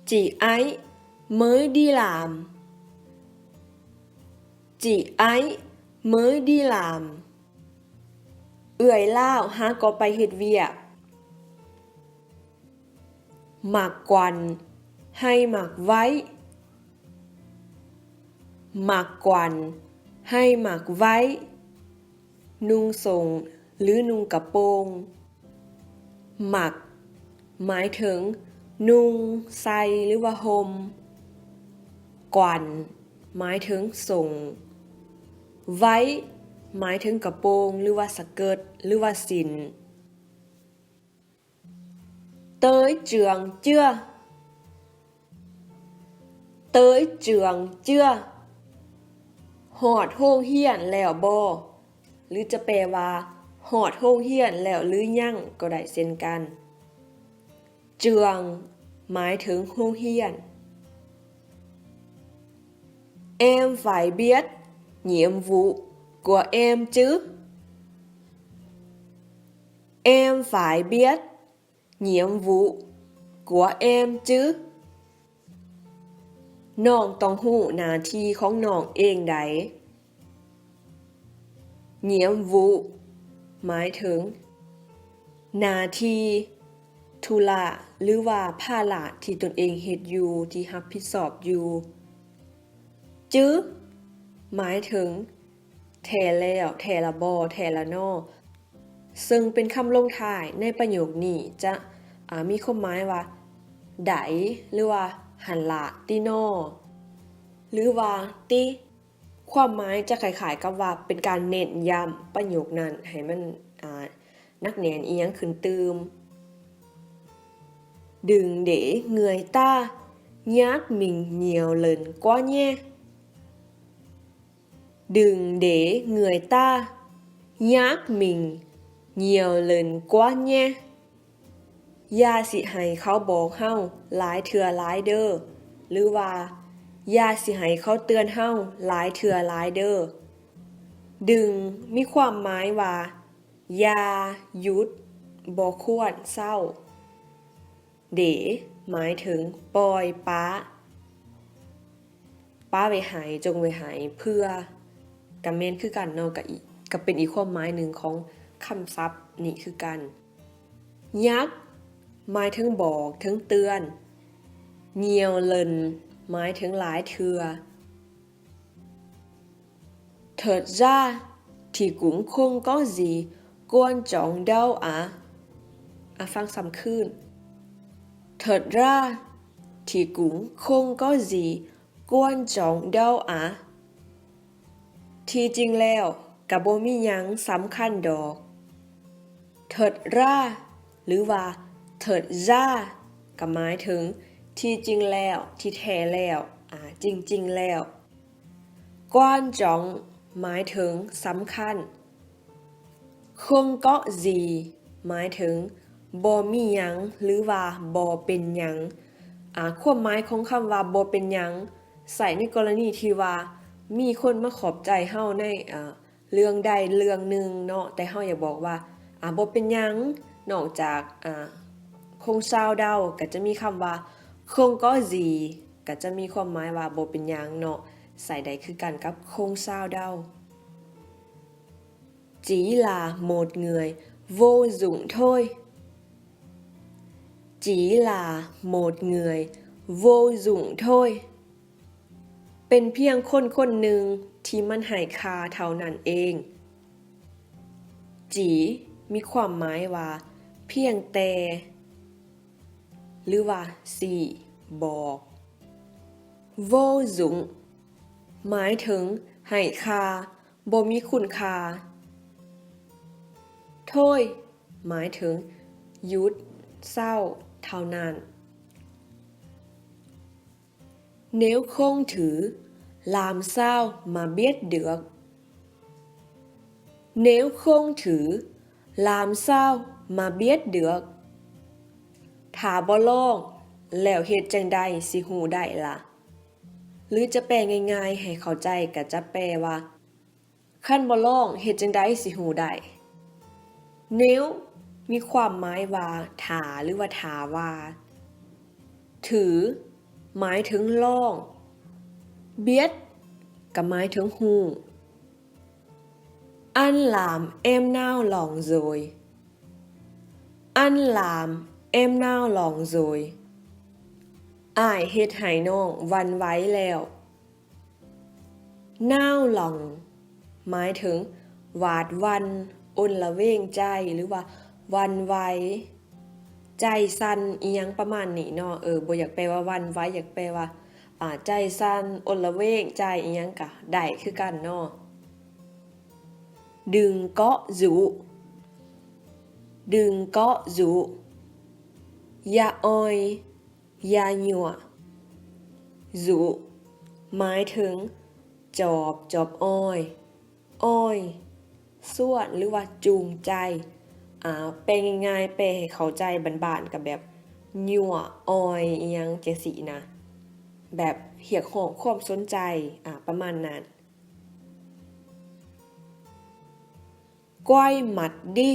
Chị ấy mới đi làm. Chị ấy mới đi làm. ເອື້ອຍລາວຫາກໍໄປເຮັດວຽກ. Mặc quần hay mặc váy? Mặc quần hay mặc váy? ນຸ່ງສົ້ງ ຫຼື ນຸ່ງກະໂປງ. Mặc ໝາຍເຖິງນຸ່ງ, ໃສ່ ຫຼືວ່າຫົ່ມ. Quần ໝາຍເຖິງສົ້ງ. Váy ໝາຍເຖິງກະໂປງ ຫຼືວ່າສະເກີດ ຫຼືວ່າສິ້ນ. Tới trường chưa? Tới trường chưa? ຮອດໂຮງຮຽນແລ້ວບໍ່? ຫຼືຈະແປວ່າ ຮອດໂຮງຮຽນແລ້ວຫຼືຍັງ ກໍໄດ້ເຊັ່ນກັນ. Trường ໝາຍເຖິງໂຮງຮຽນ. Em phải biết nhiệm vụ của em chứ? Em phải biết nhiệm vụ của em chứ? ນ້ອງຕ້ອງຮູ້ໜ້າທີ່ຂອງນ້ອງເອງໃດ. Nhiệm vụ ໝາຍເຖິງໜ້າທີ່, ທຸລະ ຫຼືວ່າພາລະທີ່ຕົນເອງເຮັດຢູ່, ທີ່ຮັບຜິດຊອບຢູ່. Chứ ໝາຍເຖິງແທ້ແລ້ວ, ແທ້ລະບໍ່, ແທ້ລະນໍ. ເຊິ່ງເປັນຄຳລົງທ້າຍໃນປະໂຫຍກນີ້ຈະ ອາ ມີຄວາມໝາຍວ່າ ໃດ ຫຼືວ່າ ຫັ້ນລະ ຕິນໍ ຫຼືວ່າ ຕິ. ຄວາມໝາຍຈະຄ້າຍໆກັບວ່າເປັນການເນັ້ນຢ້ຳປະໂຫຍກນັ້ນໃຫ້ມັນ ອາ ໜັກແໜ້ນອີ່ຫຍັງຂຶ້ນຕື່ມ. Đừng để người ta nhắc mình nhiều lần quá nhé. Đừng để người ta nhắc mình nhiều lần quá nhé. ຢ່າຊິໃຫ້ເຂົາບອກເຮົາຫຼາຍເທື່ອຫຼາຍເດີ້ ຫຼືວ່າ ຢ່າຊິໃຫ້ເຂົາເຕືອນເຮົາຫຼາຍເທື່ອຫຼາຍເດີ້. Đừng ມີຄວາມໝາຍວ່າ ຢ່າ, ຢຸດ, ບໍ່ຄວນ, ເຊົາ. Để ໝາຍເຖິງປ່ອຍປະ, ປະໄວ້ໃຫ້, ຈົ່ງໄວ້ໃຫ້, ເພື່ອ ກະແມ່ນຄືກັນເນາະ, ກະອີກ ກະເປັນອີກຄວາມໝາຍໜຶ່ງຂອງຄຳສັບນີ້ຄືກັນ. Nhắc ໝາຍເຖິງບອກ, ເຖິງເຕືອນ. Nhiều lần ໝາຍເຖິງຫຼາຍເທື່ອ. Thật ra thì cũng không có gì quan trọng đâu ạ. ອາ ຟັງຊ້ຳຄືນ. Thật ra thì cũng không có gì quan trọng đâu ạ. ທີ່ຈິງແລ້ວກະບໍ່ມີຫຍັງສຳຄັນດອກ. Thật ra ຫຼືວ່າ thật ra ກະໝາຍເຖິງທີ່ຈິງແລ້ວ, ທີ່ແທ້ແລ້ວ, ອາ ຈິງໆແລ້ວ. Quan trọng ໝາຍເຖິງສຳຄັນ. Không có gì ໝາຍເຖິງບໍ່ມີຫຍັງ ຫຼືວ່າບໍ່ເປັນຫຍັງ. ອາ ຄວາມໝາຍຂອງຄຳວ່າບໍ່ເປັນຫຍັງ ໃຊ້ໃນກໍລະນີທີ່ວ່າມີຄົນມາຂອບໃຈເຮົາໃນ ອາ ເລື່ອງໃດເລື່ອງໜຶ່ງເນາະ, ແຕ່ເຮົາຢາກບອກວ່າ ອາ ບໍ່ເປັນຫຍັງ, ນອກຈາກ ອາ không sao đâu ກໍຈະມີຄຳວ່າ không có gì ກໍຈະມີຄວາມໝາຍວ່າບໍ່ເປັນຫຍັງເນາະ, ໃຊ້ໄດ້ຄືກັນກັບ không sao đâu. Chỉ là một người vô dụng thôi. Chỉ là một người vô dụng thôi. ເປັນພຽງຄົນຄົນໜຶ່ງທີ່ມັນໄຮ້ຄ່າເທົ່ານັ້ນເອງ. ຈີ ມີຄວາມໝາຍວ່າ ພຽງແຕ່ ຫຼືວ່າ ຊີ້ ບອກ. ໂວ ຈຸງ ໝາຍເຖິງ ໄຮ້ຄ່າ, ບໍ່ມີຄຸນຄ່າ. ໂທຍ ໝາຍເຖິງ ຢຸດ, ເຊົາ, ເທົ່ານັ້ນ. Nếu không thử, làm sao mà biết được? Nếu không thử, làm sao mà biết được? ຖ້າບໍ່ລອງ ແລ້ວເຮັດຈັ່ງໃດຊິຮູ້ໄດ້ລະ? ຫຼືຈະແປງ່າຍໆໃຫ້ເຂົ້າໃຈ ກໍຈະແປວ່າ ຄັນບໍ່ລອງ ເຮັດຈັ່ງໃດຊິຮູ້ໄດ້? ເນວ ມີຄວາມໝາຍວ່າ ຖ້າ ຫຼືວ່າ ຖ້າວ່າ. ຖື ໝາຍເຖິງຮ້ອງ. Biết ກໍໝາຍເຖິງຮູ້. Anh làm em nao loạn rồi. Anh làm em nao loạn rồi. ອ້າຍເຮັດໃຫ້ນ້ອງຫວັ່ນໄຫວແລ້ວ. Nao loạn ໝາຍເຖິງຫວາດຫວັ່ນ, ອົນລະເວງໃຈ ຫຼືວ່າຫວັ່ນໄຫວ, ໃຈສັ່ນ ອີ່ຫຍັງປະມານນີ້ເນາະ. ເອີ ບໍ່ຢາກແປວ່າຫວັ່ນໄຫວ, ຢາກແປວ່າ ອາ ໃຈສັ່ນ, ອົນລະເວງໃຈ ອີ່ຫຍັງກະໄດ້ຄືກັນເນາະ. Đừng có dụ. Đừng có dụ. ຢ່າອ່ອຍ, ຢ່າຍົວະ. Dụ ໝາຍເຖິງຈອບ, ຈອບອ້ອຍ, ອ້ອຍ, ຊວນ ຫຼືວ່າຈູງໃຈ. ອາ ແປງ່າຍໆ, ແປໃຫ້ເຂົ້າໃຈບ້ານໆ ກໍແບບຍົວະ, ອ່ອຍ ອີ່ຫຍັງຈັ່ງຊີ້ນະ, ແບບຮຽກຮ້ອງຄວາມສົນໃຈ, ອາ ປະມານນັ້ນ. Quay mặt đi.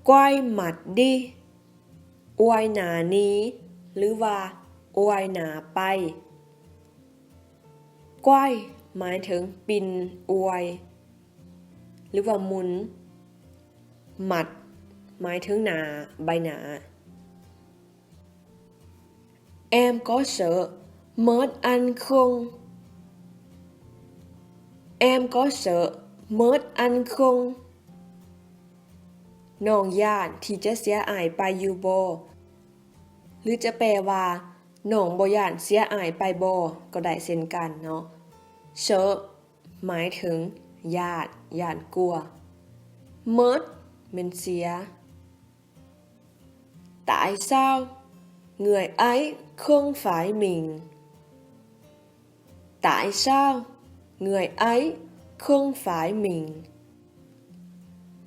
Quay mặt đi. ອວຍໜ້າໜີ ຫຼືວ່າອວຍໜ້າໄປ. Quay ໝາຍເຖິງປິ່ນ, ອວຍ ຫຼືວ່າໝູນ. Mặt ໝາຍເຖິງໜ້າ, ໃບໜ້າ. Em có sợ mất anh không? Em có sợ mất anh không? ນ້ອງຢ້ານທີ່ຈະເສຍອ້າຍໄປຢູ່ບໍ່? ຫຼືຈະແປວ່າ ນ້ອງບໍ່ຢ້ານເສຍອ້າຍໄປບໍ່? ກໍໄດ້ເຊັ່ນກັນເນາະ. Sợ ໝາຍເຖິງຢ້ານ, ຢ້ານກົວ. Mất ແມ່ນເສຍ. Tại sao người ấy không phải mình? Tại sao người ấy không phải mình?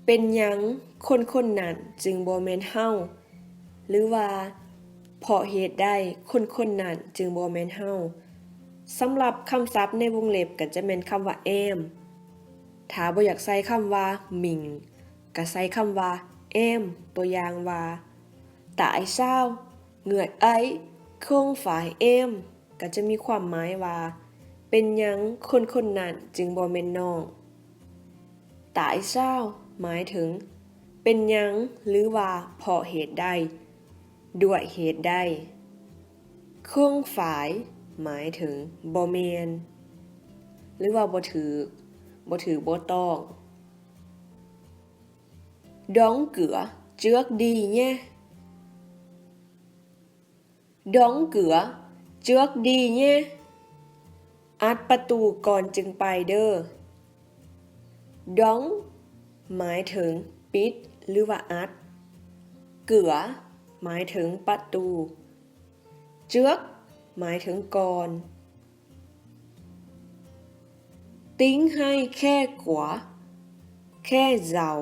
ເປັນຫຍັງຄົນຄົນນັ້ນຈຶ່ງບໍ່ແມ່ນເຮົາ? ຫຼືວ່າ ເພາະເຫດໃດຄົນຄົນນັ້ນຈຶ່ງບໍ່ແມ່ນເຮົາ? ສຳລັບຄຳສັບໃນວົງເລັບກໍຈະແມ່ນຄຳວ່າ am. ຖ້າບໍ່ຢາກໃສ່ຄຳວ່າ mình ກໍໃສ່ຄຳວ່າ am. ຕົວຢ່າງວ່າ Tại sao người ấy không phải em? ກໍຈະມີຄວາມໝາຍວ່າ ເປັນຫຍັງຄົນຄົນນັ້ນຈຶ່ງບໍ່ແມ່ນນ້ອງ? Tại sao ໝາຍເຖິງ ເປັນຫຍັງ ຫຼືວ່າ ເພາະເຫດໃດ, ດ້ວຍເຫດໃດ. Không phải ໝາຍເຖິງ ບໍ່ແມ່ນ ຫຼືວ່າ ບໍ່ຖືກ, ບໍ່ຖືກບໍ່ຕ້ອງ. Đóng cửa trước đi nhé. Đóng cửa trước đi nhé. ອັດປະຕູກ່ອນຈຶ່ງໄປເດີ້. Đóng ໝາຍເຖິງປິດ ຫຼືວ່າອັດ. Cửa ໝາຍເຖິງປະຕູ. Trước ໝາຍເຖິງກ່ອນ. Tính hay khoe của, khoe giàu.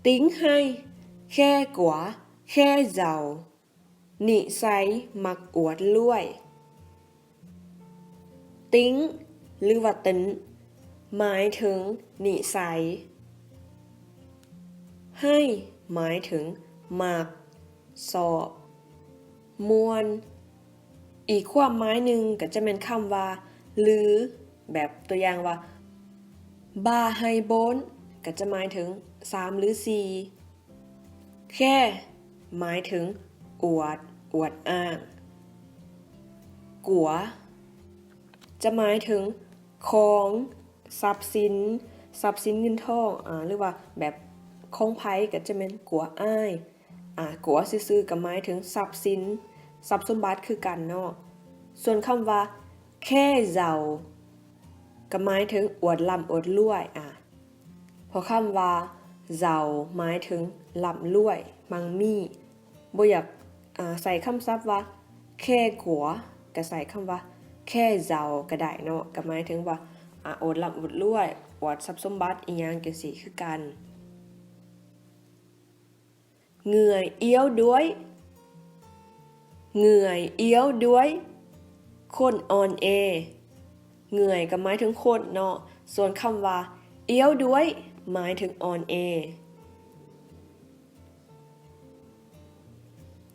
Tính hay khoe của, khoe giàu. ນິໄສມັກອວດລວຍ. Tính ຫຼືວ່າ tính ໝາຍເຖິງນິໄສ. Hay ໝາຍເຖິງມັກ, ຊອບ, ມ່ວນ. ອີກຄວາມໝາຍໜຶ່ງກໍຈະແມ່ນຄຳວ່າ ຫຼື ແບບຕົວຢ່າງວ່າ ba hay bốn ກໍຈະໝາຍເຖິງສາມ ຫຼື ສີ່. Khoe ໝາຍເຖິງອວດ, ອວດອ້າງ. Của ຈະໝາຍເຖິງຂອງ, ຊັບສິນ, ຊັບສິນເງິນທອງ, ອາ ຫຼືວ່າແບບຂອງໃຜກໍຈະແມ່ນ của ai. ອາ của ຊື່ໆກໍໝາຍເຖິງຊັບສິນ, ຊັບສົມບັດຄືກັນເນາະ. ສ່ວນຄຳວ່າ khoe giàu ກໍໝາຍເຖິງອວດລ່ຳອວດລວຍ. ອາ ເພາະຄຳວ່າ giàu ໝາຍເຖິງລ່ຳລວຍ, ມັ່ງມີ. ບໍ່ຢາກ ອາ ໃສ່ຄຳສັບວ່າ khoe của ກໍໃສ່ຄຳວ່າ khoe giàu ກໍໄດ້ເນາະ, ກໍໝາຍເຖິງວ່າ ອາ ອວດລ່ຳອວດລວຍ, ອວດຊັບສົມບັດອີ່ຫຍັງຈັ່ງຊີ້ຄືກັນ. Người yếu đuối. Người yếu đuối. ຄົນອ່ອນແອ. Người ກໍໝາຍເຖິງຄົນເນາະ, ສ່ວນຄຳວ່າ yếu đuối ໝາຍເຖິງອ່ອນແອ.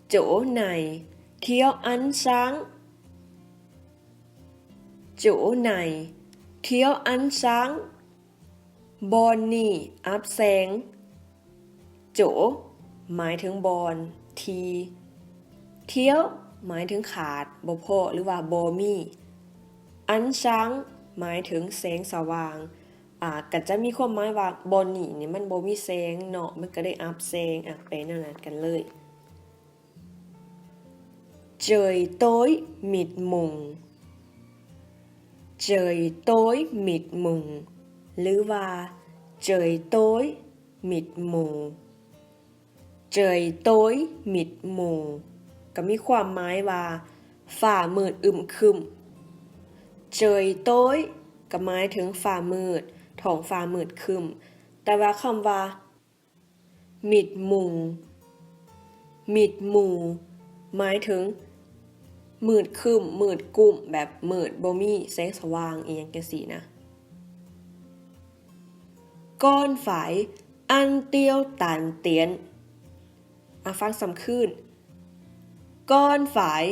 Chỗ này thiếu ánh sáng. Chỗ này thiếu ánh sáng. ບ່ອນນີ້ອັບແສງ. ໂຈ ໝາຍເຖິງບ່ອນ, ທີ່ ທຽວ ໝາຍເຖິງຂາດ, ບໍ່ພໍ ຫຼືວ່າບໍ່ມີ, ອັນຊາງ ໝາຍເຖິງແສງສະຫວ່າງ. ອາ ກໍຈະມີຄວາມໝາຍວ່າບ່ອນນີ້ນີ້ມັນບໍ່ມີແສງເນາະ, ມັນກໍເລີຍອັບແສງ. ອາ ແປແນວນັ້ນກັນເລີຍ. Trời tối mịt mùng. Trời tối mịt mùng ຫຼືວ່າ Trời tối mịt mù. Trời tối mịt mù ກໍມີຄວາມໝາຍວ່າ ຟ້າມືດອຶ້ມຄຶ້ມ. Trời tối ກໍໝາຍເຖິງຟ້າມືດ, ທ້ອງຟ້າມືດຄຶ້ມ. ແຕ່ວ່າຄຳວ່າ mịt mù, mịt mù ໝາຍເຖິງມືດຄຶ້ມ, ມືດກຸ້ມ, ແບບມືດບໍ່ມີແສງສະຫວ່າງອີ່ຫຍັງຈັ່ງຊີ້ນະ. Con phải ăn tiêu tàn tiện. ອາ ຟັງຊ້ຳຄືນ. Con phải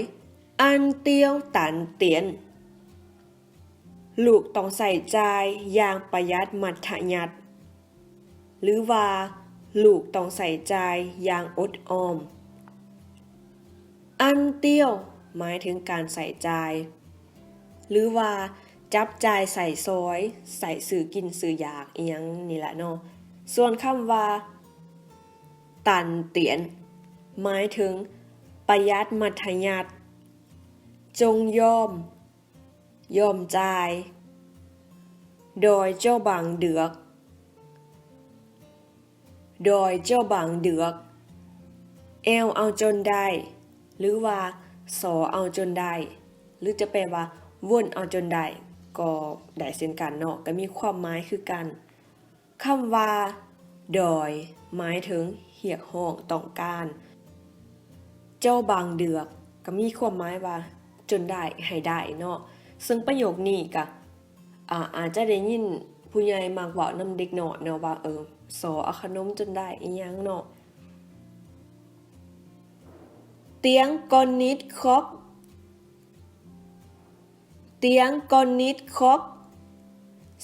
ăn tiêu tàn tiện. ລູກຕ້ອງໃຊ້ຈ່າຍຢ່າງປະຢັດມັດທະຍັດ ຫຼືວ່າ ລູກຕ້ອງໃຊ້ຈ່າຍຢ່າງອົດອອມ. Ăn tiêu ໝາຍເຖິງການໃຊ້ຈ່າຍ ຫຼືວ່າ ຈັບຈ່າຍໃຊ້ສອຍ, ໃຊ້ຊື້ກິນຊື້ຢາກອີ່ຫຍັງນີ້ລະເນາະ. ສ່ວນຄຳວ່າ tàn tiện ໝາຍເຖິງປະຢັດມັດທະຍັດ, ຈົ່ງຍອມ, ຍອມຈ່າຍ. Đòi cho bằng được. Đòi cho bằng được. ແອວເອົາຈົນໄດ້ ຫຼືວ່າ ສໍເອົາຈົນໄດ້ ຫຼືຈະແປວ່າ ວົນເອົາຈົນໄດ້ ກໍໄດ້ເຊັ່ນກັນເນາະ, ກໍມີຄວາມໝາຍຄືກັນ. ຄຳວ່າ đòi ໝາຍເຖິງຮຽກຮ້ອງຕ້ອງການ, cho bằng được ກໍມີຄວາມໝາຍວ່າ ຈົນໄດ້, ໃຫ້ໄດ້ເນາະ. ເຊິ່ງປະໂຫຍກນີ້ກໍ ອາ ອາດຈະໄດ້ຍິນຜູ້ໃຫຍ່ມັກເວົ້ານຳເດັກນ້ອຍເນາະວ່າ ເອີ ສໍເອົາຂະໜົມຈົນໄດ້ອີ່ຫຍັງເນາະ. Tiếng con nít khóc. Tiếng con nít khóc.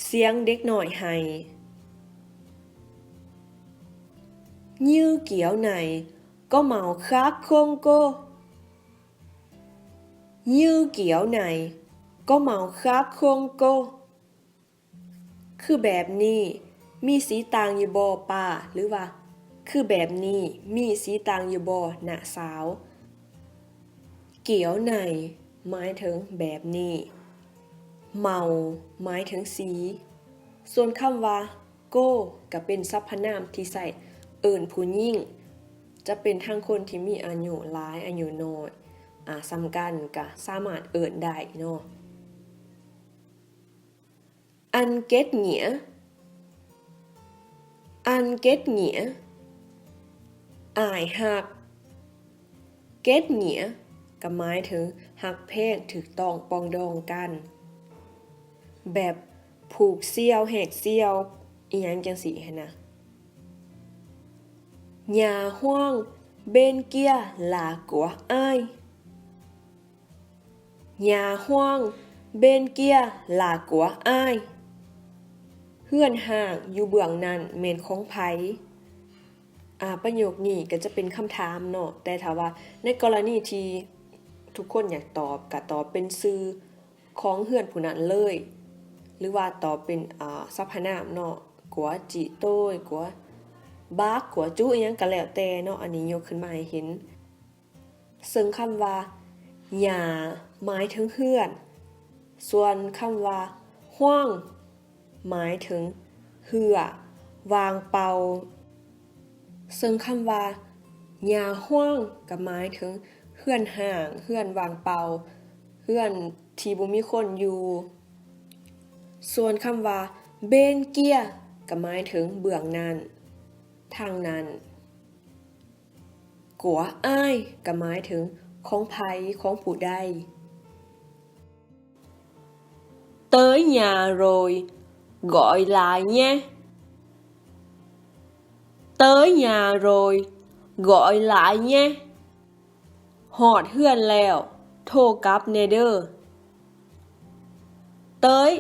ສຽງເດັກນ້ອຍໄຫ້. Như kiểu này có màu khác không cô? Như kiểu này có màu khác không cô? ຄືແບບນີ້ມີສີຕ່າງຢູ່ບໍ່ປ້າ? ຫຼືວ່າ ຄືແບບນີ້ມີສີຕ່າງຢູ່ບໍ່ນ້າສາວ? Kiểu này ໝາຍເຖິງແບບນີ້, màu ໝາຍເຖິງສີ, ສ່ວນຄຳວ່າ cô ກໍເປັນສັບພະນາມທີ່ໃຊ້ເອີ້ນຜູ້ຍິງ, ຈະເປັນທັງຄົນທີ່ມີອາຍຸຫຼາຍ, ອາຍຸນ້ອຍ, ອາ, ສ່ຳກັນ ກໍສາມາດເອີ້ນໄດ້ເນາະ. Anh kết nghĩa. Anh kết nghĩa. ອ້າຍຮັກ. Kết nghĩa ກໍໝາຍເຖິງຮັກແພງ, ຖືກຕ້ອງ, ປອງດອງກັນ, ແບບຜູກສ່ຽວ, ແຫກສ່ຽວ, ອີ່ຫຍັງຈັ່ງຊີ້ຫັ້ນນະ. Nhà hoang bên kia là của ai? Nhà hoang bên kia là của ai? ເຮືອນຮ້າງຢູ່ເບື້ອງນັ້ນແມ່ນຂອງໃຜ? ອາ, ປະໂຫຍກນີ້ກໍຈະເປັນຄຳຖາມເນາະ, ແຕ່ຖ້າວ່າໃນກໍລະນີທີ່ທຸກຄົນຢາກຕອບ, ກໍຕອບເປັນຊື່ຂອງເຮືອນຜູ້ນັ້ນເລີຍ, ຫຼືວ່າຕອບເປັນ, ອາ, ສັບພະນາມເນາະ, của chị tôi, của bác, của chú ອີ່ຫຍັງກໍແລ້ວແຕ່ເນາະ, ອັນນີ້ຍົກຂຶ້ນມາໃຫ້ເຫັນ. ເຊິ່ງຄຳວ່າ nhà ໝາຍເຖິງເຮືອນ, ສ່ວນຄຳວ່າ hoang ໝາຍເຖິງເຮືອວ່າງເປົ່າ. ເຊິ່ງຄຳວ່າ nhà hoang ກໍໝາຍເຖິງເຮືອນຮ້າງ, ເຮືອນວ່າງເປົ່າ, ເຮືອນທີ່ບໍ່ມີຄົນຢູ່. ສ່ວນຄຳວ່າ bên kia ກໍໝາຍເຖິງເບື້ອງນັ້ນ, ທາງນັ້ນ. Của ai ກໍໝາຍເຖິງຂອງໃຜ, ຂອງຜູ້ໃດ. Tới nhà rồi, gọi lại nhé. Tới nhà rồi, gọi lại nhé. ຮອດເຮືອນແລ້ວ ໂທກັບແດ່ເດີ. ເຕີຍ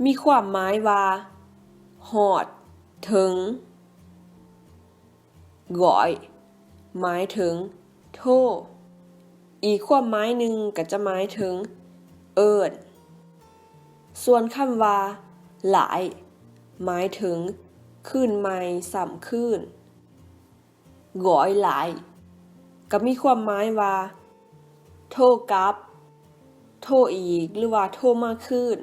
ມີຄວາມໝາຍວ່າ ຮອດ, ເຖິງ. ກອຍ ໝາຍເຖິງ ໂທ. ອີກຄວາມໝາຍໜຶ່ງກໍຈະໝາຍເຖິງ ເອີ້ນ. ສ່ວນຄຳວ່າ ຫຼາຍ ໝາຍເຖິງ ຄືນໃໝ່ ຊ້ຳຄືນ. ກອຍຫຼາຍ ກໍມີຄວາມໝາຍວ່າ ໂທກັບ, ໂທອີກ ຫຼືວ່າໂທມາຄືນ.